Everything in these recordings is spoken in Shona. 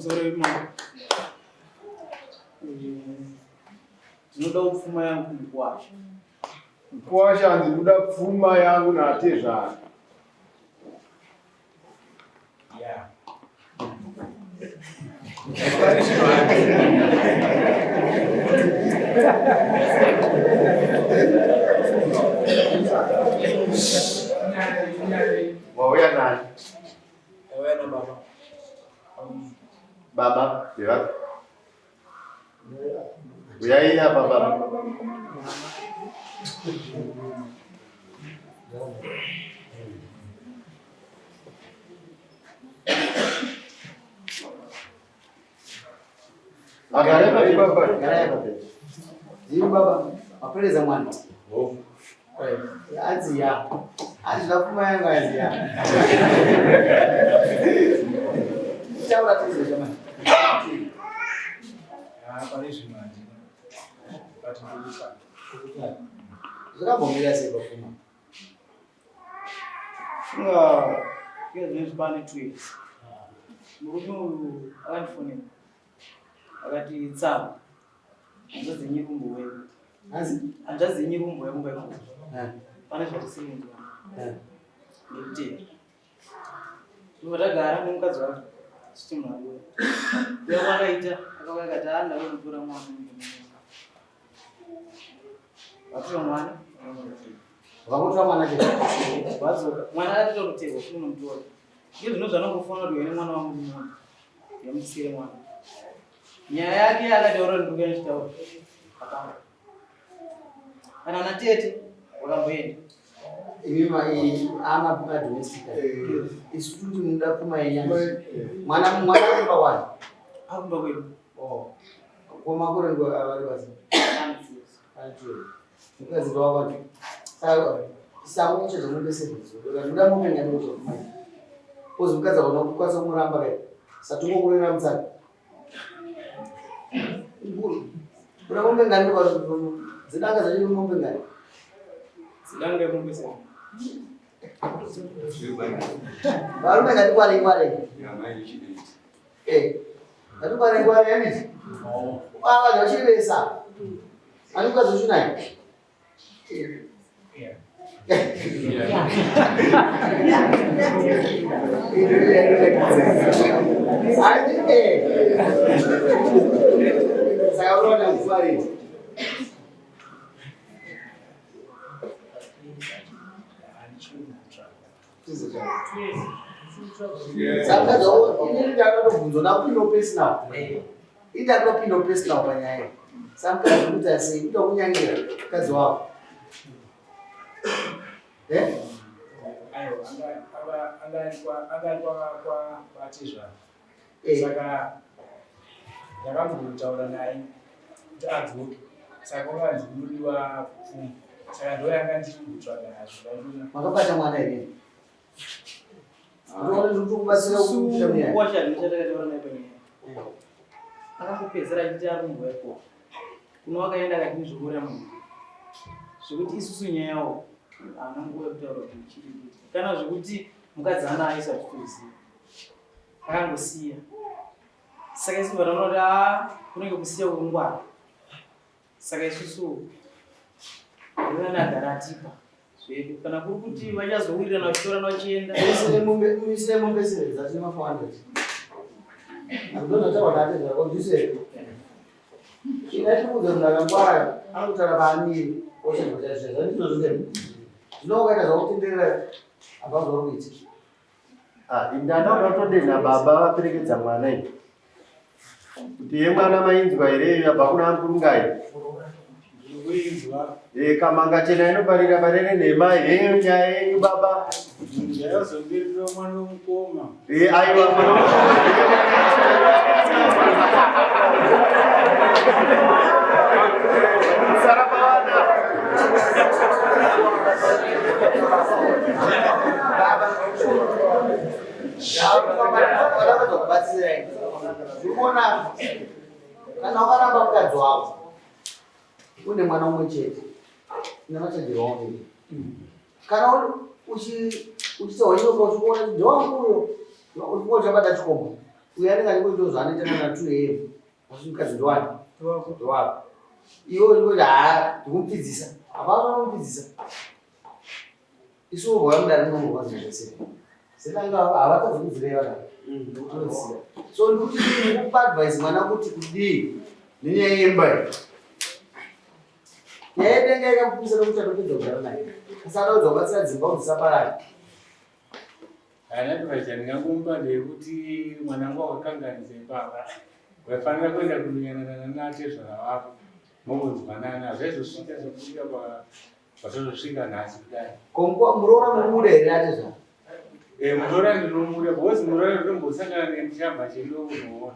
Pamusoro wemambo. Ndinoda pfuma yangu mukwasha. Mukwasha hanzi ndoda pfuma yangu natezvara. Yeah. Wauya nani? Wauya na baba. Baba, ndevako. Uyai apa baba. Agare baba. Garai apa pedo. Zii baba, mapereza mwana. Anzi ya. Anzi zvapfuma yangu anzi ya. Taura tizo jamani. Ah, pane zvinhu handina. But ndikutsvaga. Zvakambomira sei pafuma? Funga iye zvinezvi pane 2 years. Murume uyu akandifonera. Akati tsaba. Hanzvadzi yenyu kumbouya. Anzi? Hanzvadzi yenyu kumbouya kumba ikoko. Eh, Pane zvatisiri kunzwa. eh. Ndikutera. Ndobva tagara nemukadzi wake. Tichiti munhu auya. Uya kwakaita akauya akati ah ndauya kutora mwana. Vatora mwana. Vakutora mwana chete. Vadzoka. Mwana akatotonoterwa kuti unomutora. Ndiye zvino zvanongofona kuti uye nemwana wangu ndimwana. Yamusire mwana. Nyaya yake akataura ndikuya ndichitaura. Hapana. Kana ana tete wakamboenda. Imi ma ama madomestic. Isu tiri munoda pfuma yenyu. Mwana mwana kumba wani. Akumba kwedu. Oh. Kwa makore ngo avari basi. Mukadzi wako. Saka saka ucho zvinobese kuzoda. Ndoda mupenga ndozvo. Kozi mukadzi akona kukwanisa kumuramba kai. Satungokurera mutsaka. Una mombe ngani kwa zidanga dzacho mombe ngani? Zidanga mombe sei? Varume ngatikware kware. Eh. Ngatikware kware handiti? Ah, vanhu vachirevesa. Ani mukadzi uchinaye? Yeah. Handi eh. Saka unoona kufarira. Saka inini ndakatobvunzwa ndakupinda personal. Ini ndakatopinda personal panyaya iyi. Saka mukadzi ukuita sei? Kuita kunyangira mukadzi wako. Eh? Aiwa, anga ari kwatezvara. Eh. Saka ndakambotaura naye kuti adzoke. Saka kwakanzi kunodiwa pfuma. Saka ndo yanga ndiri kutsvaga nazvo. Ndaidona. Makabata mwana here? Ndinoona ndiri kubatsira kuita munyaya. Washa ndichatakataura naye panyaya. Akangopedzera achiti ari kumboya ikoko. Kuno wakaenda akati ndizvokuuraya munhu. Zvekuti isusu nyayawo haana nguva yekutaura kuti chiri kuitika. Kana zvekuti mukadzi ana aisa titoziva. Akangosiya. Saka isusu vanoona kuti aa kunenge kusiya kungwara. Saka isusu ndinani agara atipa zvedu kana kuri kuti vachazowirirana vachitorana vachienda. Muisire mombe sere dzati ma 400. Andozvataura natezvara kodisere. Ina tikuudza munhu akangwara anokutaura paamiri oshandisa zvezvo ndizvo zvine. Zvino ukaita zvakutenderera hapana zvauri kuita. Ah, indana unotodenha baba vaperekedza mwana iyi. Kuti yemwana mainzwa here yabva kuna Mkurungai? Ndikuinzwa. Eh, kamanga chena inoparira parere nhema heyo nyaya yenyu baba. Ndayazondirira mwana wemukoma. Eh, aiwa mwana wemukoma. Sara pavana. Baba, kubatsirai. Ndikuona kana wakaramba mukadzi wako une mwana umwe chete une machenjero waviri kana uchiita wanyoka uchikuona kuti ndewangu uyo uchikuona uchabata chikomba. Uyo anenge achingoitawo zvaanoita nana 2 am asi mukadzi ndowani ndowako. Iwe uchingoti haa ndikumupfidzisa. Hapana unomupfidzisa. Isu urwa mudare munomurwa zvinhu zvese. Senanga havatadzi kudzireva ka. Unoziva. So ndikuti ndikupa advice mwana kuti kudii nenyaya yemba iyi. Nyaya yedenga yakamupisa nokuti atopedza kugara naye. Asi ada kubatsira dzimba kuti dzisaparare. Haina advice yandingamupa ndeyekuti mwana wangu wakakanganisa ipapa. Waifanira kuenda kunonyanana natezvara vako mombonzwanana. Hazvaizosvika zvekusvika pa Zvazosvika nhasi kudai. Ko muroora munomuda here atezvara? Eh, muroora ndinomuda because muroora ndinombosangana naye muchamba chedu kunoona.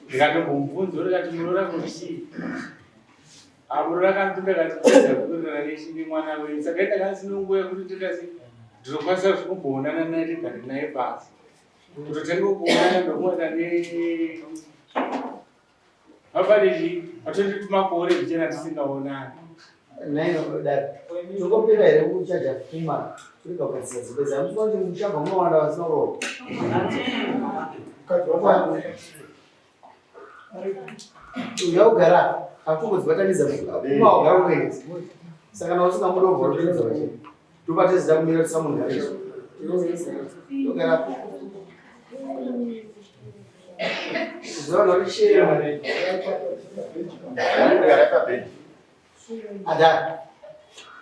Ndikatombomubvunza ndikati muroora kuchii? Ah, muroora akandipinda akati kuedza kuwirirana nechini mwana wenyu. Saka ndakasina nguva yekuti ndikasi ndinokwanisa kumboonana naye tigare naye pasi. Kutotenga kuonana ndokuona ne Vafariji vatoti tumakore zvichena tisingaonani. Nhai dad, tongopera here kuchaja pfuma kurega kugadzisa dzimba idzi? Hamusi kuona kuti muchabva munowanda vasina kuroorwa? Uya ugara hakungodzibatanidza pfuma wagara unoedza. Saka kana usingamudi wobva watoedza pachena. Tobata zita kumira tisamunhu izvo. Togara. Adara.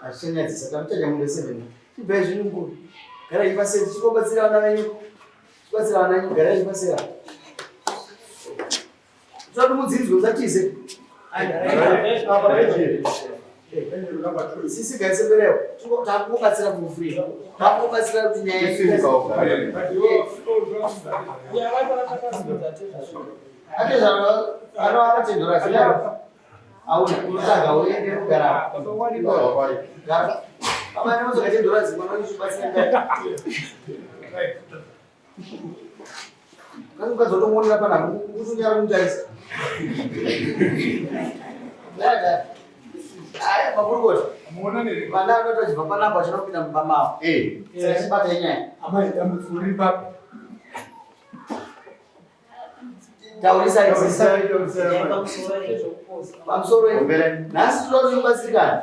Hazvichanyadzisa tamuchaja munhu seven. Chibvai zvenyu mukuru. Garai paseri chikobatsira vana venyu. Chibatsira vana venyu garai paseri. Usati mudzinzwe usatize. Sisi gaise mbere takubatsira kufree. Takubatsira kuti nyaya Atezvaro zvinaro. Auna unotsvaga uende kugara. Gara. Baba ndinozoka tendora zimwe vanochibatsira ndai. Kasi mukadzi watomuonera panapa kutonyara kumutarisa. Aya makurukota. Vana vanoti vachibva panapa vachida kupinda mumba mavo. Eh. Saka chibata inyaya. Amai dambudziko riri papi? Taurisai. Pamusoro. Nhasi tinoda kuti mubatsirikane.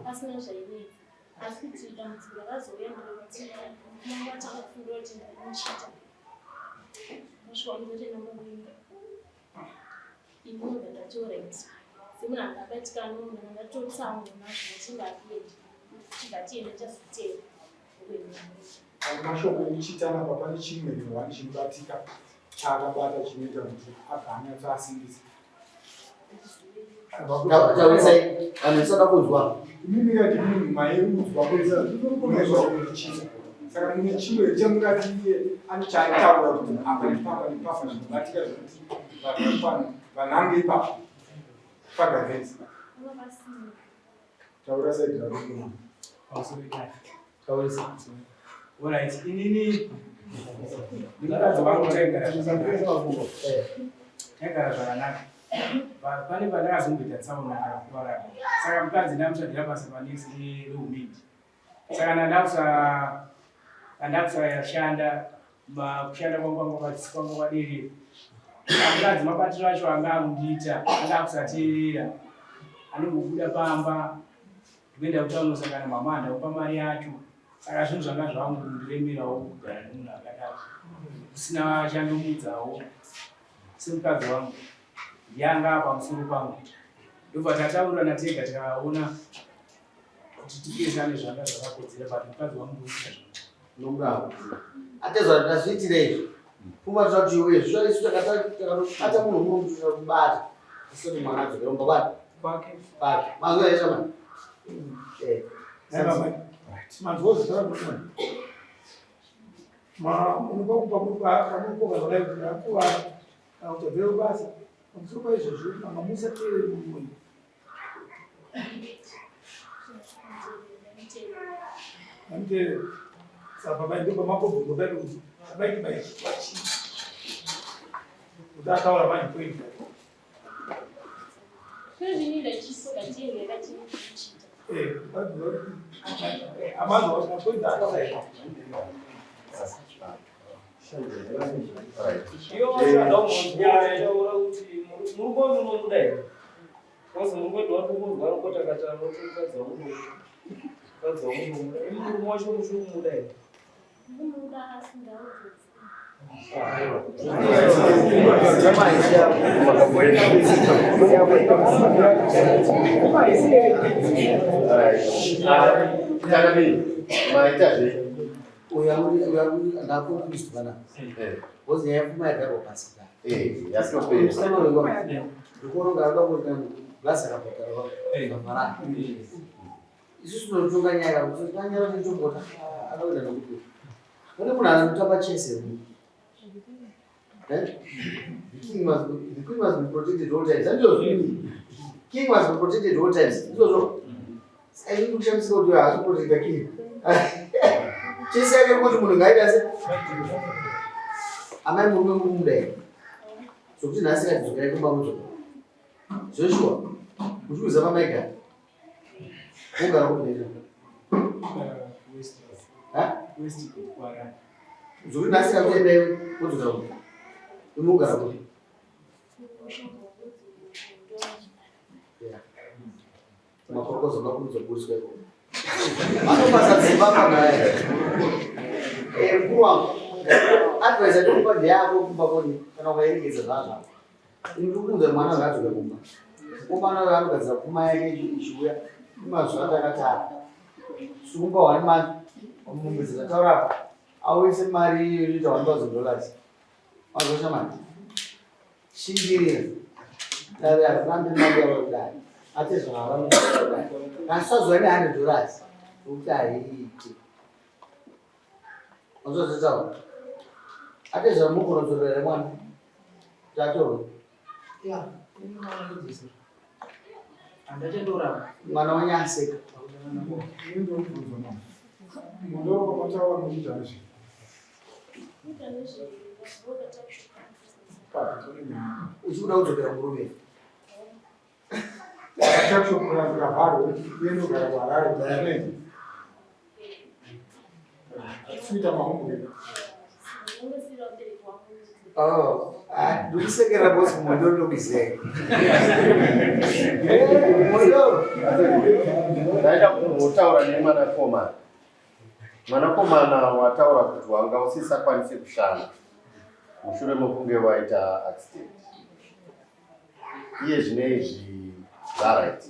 Pasina zvainetsa asi kuti dambudziko rakazouya nderekuti mama takafungira kuti ndinochita nosvika kundoti ndamuvinga ini ndobva ndati orit semunhu anga abatikana munhu anga ndatotsamwa nazvo kuti ngatiende chibva tiende chazotera Mashoko ekuchitana apa pane chimwe one chinobatika chaakabata chinoita kuti abva anyatso asimbisa. Taurisai vanhu vasada kunzwa. Imimi kati munhu maiudzwa munozwa kutichita. Saka mune chimwe chamungati iye anochaitaura kuti apa nepapa nepapa zvinobatika zvekuti vanhu vanange ipapo pagavhesi. Taura saidi rako. Taurisa. Alright, inini ndimukadzi wangu taigara zvakanaka. Taigara zvakanaka. Pane pandakazomboita tsaona akakuvara. Saka mukadzi ndamutsvagira basa panext rehumindi. Saka ndandakusashanda kushanda kwangu kwanga kwanga kwaderera. Mukadzi mabatiro acho anga akundiita anga akusateerera. Anongobuda pamba Ndikuenda kutauni kusangana mama ndakupa mari yacho saka zvinhu zvanga zvangu ndiremerawo kugara nemunhu akadaro usina chandomudzawo semukadzi wangu yanga pamusoro pangu ndobva tataurirana tega tikaona kuti tipesane zvanga zvakakodzera but mukadzi wangu ndokuita Nonga. Atezwa tazviitirei izvi. Pfuma toti iwe zvisva isu takatobata munhu mumwe kuti kubata. Asi kuti mwana adzokera kumba kwake. Kwake. Kwake. Manzwa here shamani? Eh. Manzwa zita rako mwana. Ma unopa kupa pamunopa zvakadai kuti akuvara kana kuti abvira kubasa. Pamusoro paizvozvo mama musateerere munhu uyu. Amuteerere. Saka baba ndipo pamabvunzo paipi kuti abaiti baichi. Kuti ataura manje point. Isusu tinotonga nyaya kuti tanyara tichongota anoenda nokuti kune munhu anotamba chese Eh? The king must be, the queen must be protected all times. Handizvo? King must be protected all times. Ndizvozvo. Saka ini kushamisika kuti haasi kuprotecta king. Chese yake kuti munhu ngaaita se amai murume muri kumuda here? Zvokuti nhasi katidzokerai kumba mudzoka. Zveshuwa. Muchiuza pamaigara. Wogara kupi neta? Ha? Zvokuti nhasi kakuenda iwe wodzoka kupi? Imi wogara kupi? Yeah. Makorokoza makurudzwa kuburitswa ikoko. Anobasa dzimba panaye. Eh, mkuru wangu. Advice yatikupa ndeyako kumba koni kana ukayerekeza zvazvako. Ini ndikuudza mwana ngaadzoke kumba. Mukomana uyo anogadzira pfuma yake ichiuya imazuva atakatara. Sungwa one month mombe dzakataura apa auise mari iyo inoita $1000. Wazosha mari. Shingirira. Dare harirambi mari yavo kudai. Ate zvavanoda kudai. Asi sazuva ne $100 nokuti haiiti. Wazozvitaura. Ate zvamukurodzorera here mwana? Tatorwa. Ya, ini mwana ndodzosera. Handachandoramba. Mwana wanyaseka. Ini ndokubvunza mama. Mundoro kwamataura muchiita nezvei? Uchikuda kudzokera murume. Ndikusekera bosi mondo ndokuzeka. Mondo. Ndaida kumbotaura nemwanakomana. Mwanakomana wataura kuti wanga usisakwanise kushanda mushure mokunge waita accident. Iye zvino izvi zvaright.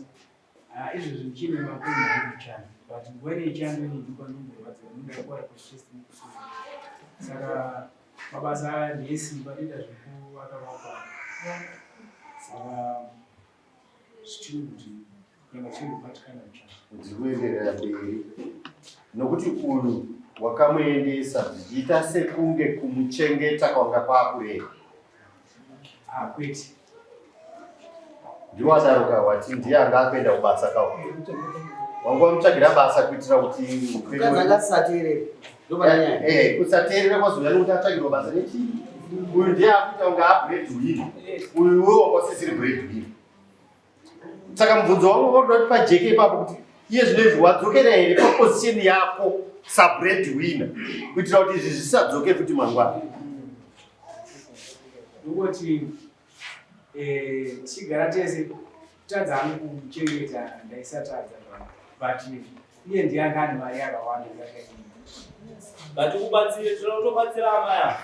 Ah, izvo zvichine mapundu angu chana but nguva ine chando ine ndikwa ndomborwadziwa ndindakwara kustress nekusura saka mabasa aya ndeesimba ndoita zvekuvaka vakwa saka zvichiri kuti nyama chiri kubatikana muchana Ndiri kuenderera mberi nokuti uyu wakamuendesa zvichiita sekunge kumuchengeta kwanga kwakureva. Ah, kwete. Ndiwo adaroka wati ndiye anga akuenda kubasa kawo. Wanga wamutsvagira basa kuitira kuti upenyu Mukadzi anga asisateereri. Ndopane nyaya. Eh, kusateerera kwazouya nekuti atsvagirwa basa nechii? Uyu ndiye akuita kunge abreadwinner. Uyu iwe wanga usisiri breadwinner. Saka mubvunzo wangu wakuda kuti pajeke ipapo kuti iye zvino izvi wadzokera here paposition yako sabreadwinner kuitira kuti izvi zvisadzoke futi mangwana. Ndongoti eh, tichigara tese kutadza hangu kuchengeta ndaisatadza but iye ndiye anga ane mari yakawanda yakadini. Ngatikubatsire, tinotobatsira amai ava.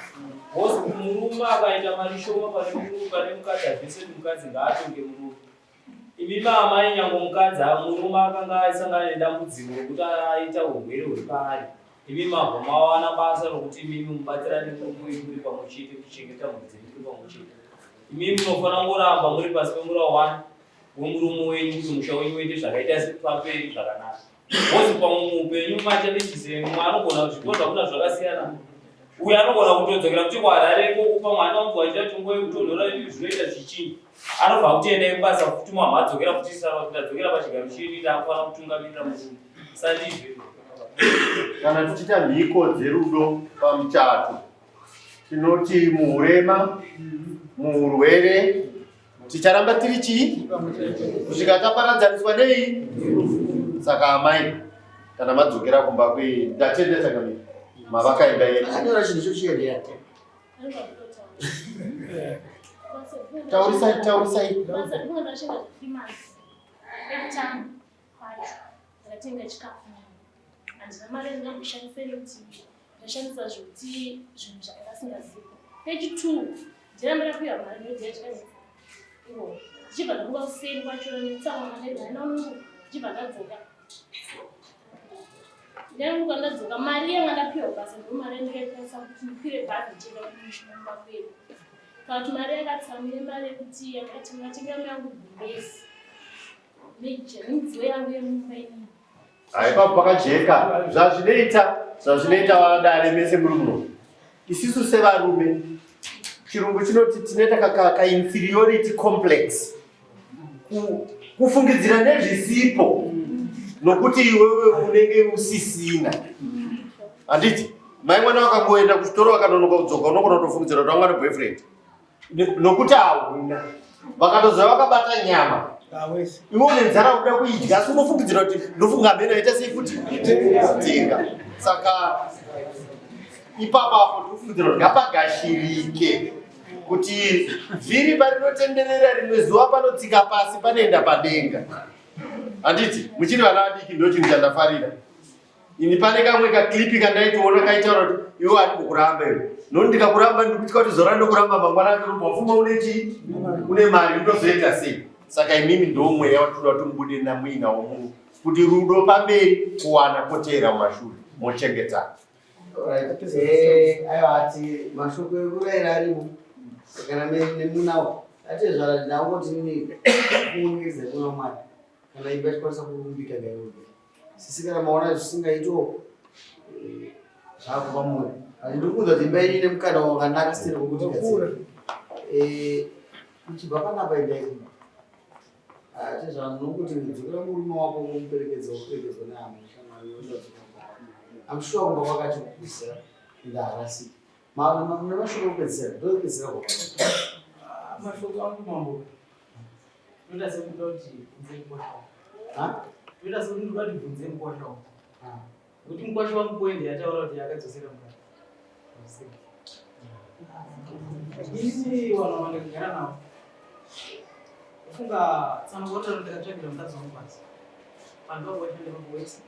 Because murume akaita mari shoma pane murume pane mukadzi hazvisi kuti mukadzi ngaatonge murume. Imi amai nyange mukadzi murume akanga asangana nedambudziko rokuti aita urwere huri paari. Imi mabva mawana basa rokuti imimi mubatsirane murume wenyu muri pamwe chete kuchengeta mhuri dzenyu muri pamwe chete. Imimi munofanira kungoramba muri pasi pemurau wani wemurume wenyu kuti musha wenyu uite zvakaita sepamberi zvakanaka. Because pamwe muupenyu machallenges mumwe anogona zvipo zvakuna zvakasiyana. Uyu anogona kutodzokera kuti kuHarare ikoko pamwe anonzwa achiita kuti nguva yekutonhora zvinoita zvichinja. Anobva kuti endai kubasa futi mama adzokera futi sara kuti ndadzokera pachigaro chenyu ndakufanira kutungamirira murume. Sandizvo. Kana tichiita mhiko dzerudo pamuchato tinoti muhurema, muhurwere ticharamba tiri chii kusvika taparadzaniswa nei? Saka amai, Kana madzokera kumba kwe ndatenda changamire. Mavakaenda yedu. Akanyora chinhu icho chiendea. Taurisai, taurisai. Basa ndinonga ndashanda 3 months. Ekutanga kwacho ndakatenga chikafu. Handina mari ndingamboshandisa nekuti ndashandisa zvekuti zvinhu zvavasingazivi. Pechi2 ndina ndakapiwa mari ndodziya ivo ndichibva ndamuka kuseni kwacho netsaona ndaina ndichibva ndadzoka. Ndamuka ndadzoka mari yanga ndapiwa basa ndo mari yandikaikwanisa kuti ndikwire bhazi ndichienda kumba kwedu. Kana kuti mari yakatsamire mari yekuti yakatenga mai yangu gumbezi nemidziyo yangu yemumba inini. Haipapo pakajeka zvazvinoita zvazvinoita vadare mese muri muno. Isisu sevarume chirungu chinoti tinoita ka inferiority complex. Kufungidzira nezvisipo nokuti iwewe unenge usisina. Handiti mai mwana vakangoenda kuchitoro vakanonoka kudzoka unogona kutofungidzira kuti vanga neboyfriend nokuti hauna. Vakatoziva vakabata nyama iwe une nzara unoda kuidya asi unofungidzira kuti ndofunga hameno aita sei futi tenga. Saka ipapo apo ndikufungidzira kuti ngapagashirike kuti vhiri parinotenderera rimwe zuva panotsika pasi panoenda padenga. Handiti muchiri vana vadiki ndo chinhu chandafarira ini. Pane kamwe kaclip kandaitoona kaitaura kuti iwe handimbokuramba iwe, nokuti ndikakuramba ndikutya kuti zora ndokuramba mangwana ndinobva une chii, une mari, ndozoita sei? Saka imimi ndo mweya watinoda kuti mubude namuinawo muno kuti rudo pamberi, kuwana koteera mumashure, mochengetana. Aiwa, ati mashoko ekurayira arimo kana nemunawo atezvara ndangoti nini kuungiridza kuna Mwari kana imba ichikwanisa kurumbika ngairumbika. Sisi, kana maona zvisingaito zvako pamuri, ndiri kuudza kuti imba yenyu ine mukana wakanaka sitiri wekuti gadzira. Uchibva panapa endai kumba. Atezvara, nokuti dzokera murume wako umuperekedza, woperekedzwa nehama neshamwari. I'm sure kumba kwakati kukuziva ndaharasiki. Mune mashoko ekupedzisira, ndokupedzisira kwa Mashoko angu mambo, ndoita sekuda kuti bvunze mukwasha wangu. Ndoita sekuti ndoda kuti bvunze mukwasha wangu, nekuti mukwasha wangu point yataura kuti akadzosera mukadzi. Ini vanhu vandakagara navo, kufunga tsanangura, ndakatsvagira mukadzi wangu basa panhu pako vashanda pakuwesa.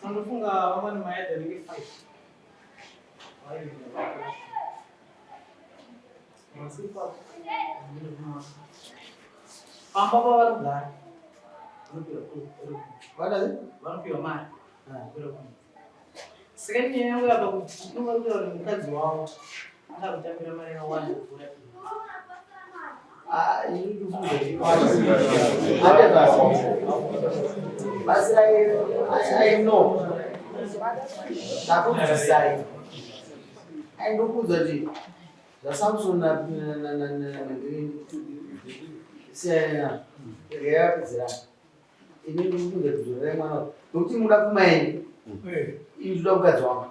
Sandofunga vamwe mayadhi anenge 5 vaienda pamba pavari kugara, vanopiwa mari. Saka nyaya yangu yapa kuti inovari kutaura kuti mukadzi wavo anga kutambira mari yakawanda kupfuura. Basi I know. Ndakudzidzisai. Aindokudza kuti zvaSamson naGreen siyana reapedzerana. Ini ndikukudza kuti dzorerai mwana, nokuti muda pfuma yenyu, ini ndoda mukadzi wangu.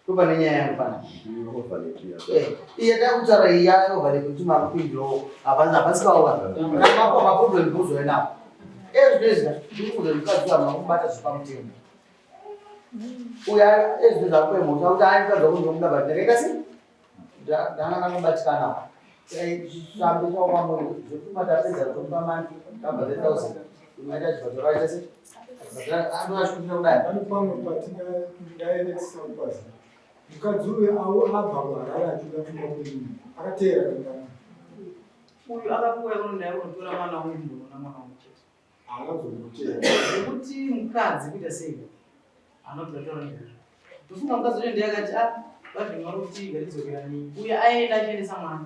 Ndopane nyaya yangu pana. Iye takutaura iyi yaoverlap kuti makupindirawo hapasi pawa mapo maproblem kuzouya nawo ezvinezvi. Ndikuudza mukadzi wangu akubata zvepamutemo uyo ezvinezvi akupe mhosva kuti ai mukadzi wako ndomuda, but ndakaita sei, ndanga ndakabatikana. Chisambi chakwamuri zvekuma tapedza tomupa mani tabva 1000 imaita chibhadharo aita sei anoashukira kudai. Pane pamwe patingaendesa kubazi. Mukadzi uyu au abva kuHarare achiuya kumba kwenyu akateera kangana? Uyu akakuuya kuno, ndaiunotora mwana wangu, ndinoona mwana wangu chete. Haanazomutera. Nekuti mukadzi kuita sei anobva taura nezvazvo. Ndofunga mukadzi uyo ndiye akati a vavhini vari kuti ngatidzokerani, uye aenda achiendesa mwana.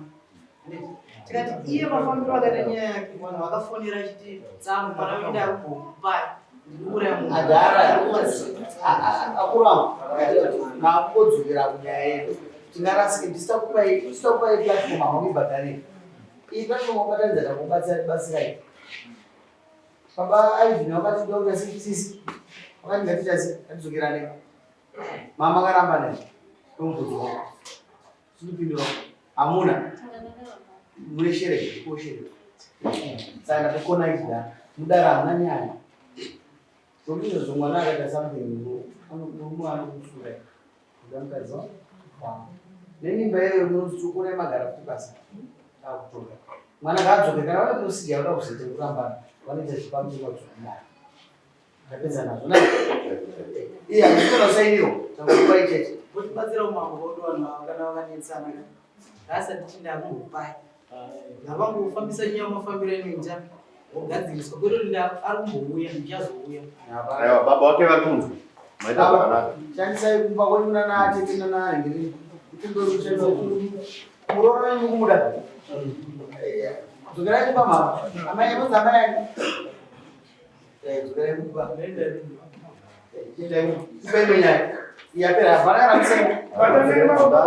Handiti? Tikati iye mafambiro akaita nyaya yake, vanhu vakafonera achiti tsamu mwana uyu ndakupai ndikuuraya munhu. Adhara akura makungodzokera kunyaya yedu, tingarasike. Tisitakupai platform hamuibhadhariri. Iyi platform wabatanidza takubatsirai. Baba Ivin vakati ndokuita sisi, vakati ngatiita se ngatidzokerane. Mama akaramba naye, ndomubvunzo wako sinopindura hamuna mune shere koshere. Saka ndakukona izida mudara hamuna nyaya. Zvokuti izvozvo mwana akaita something murume anokusurai kuda mukadzi wangu nemimba iyoyo munotsukura magara futi basa akutonga mwana ngaadzoke kana vane procedure yauda kuzoita kurambana vanoita zvepamutemo zvakudaro ndapedza nazvo na iye handikona usainiwa tangokupa icheche Votibatsira umambo hwedu vanhu ava kana vakanetsana ka. Ngaasati chinda akumbopai. Ngavangofambisa nyaya mafambiro inoita wogadziriswa kwete kuti ari kumbouya ndichazouya. Aiwa baba wake vari kunzwa. Maita zvakanaka. Shandisai kumba kwenyu nana atete nana arengeri kuti ndokushandisa muroora wenyu kumuda. Dzokerai kumba mama. Amai munzi amai ani? Eh, dzokerai kumba. Chiendai kumba. Ipai imwe nyaya. Yapera hapana kana musemo.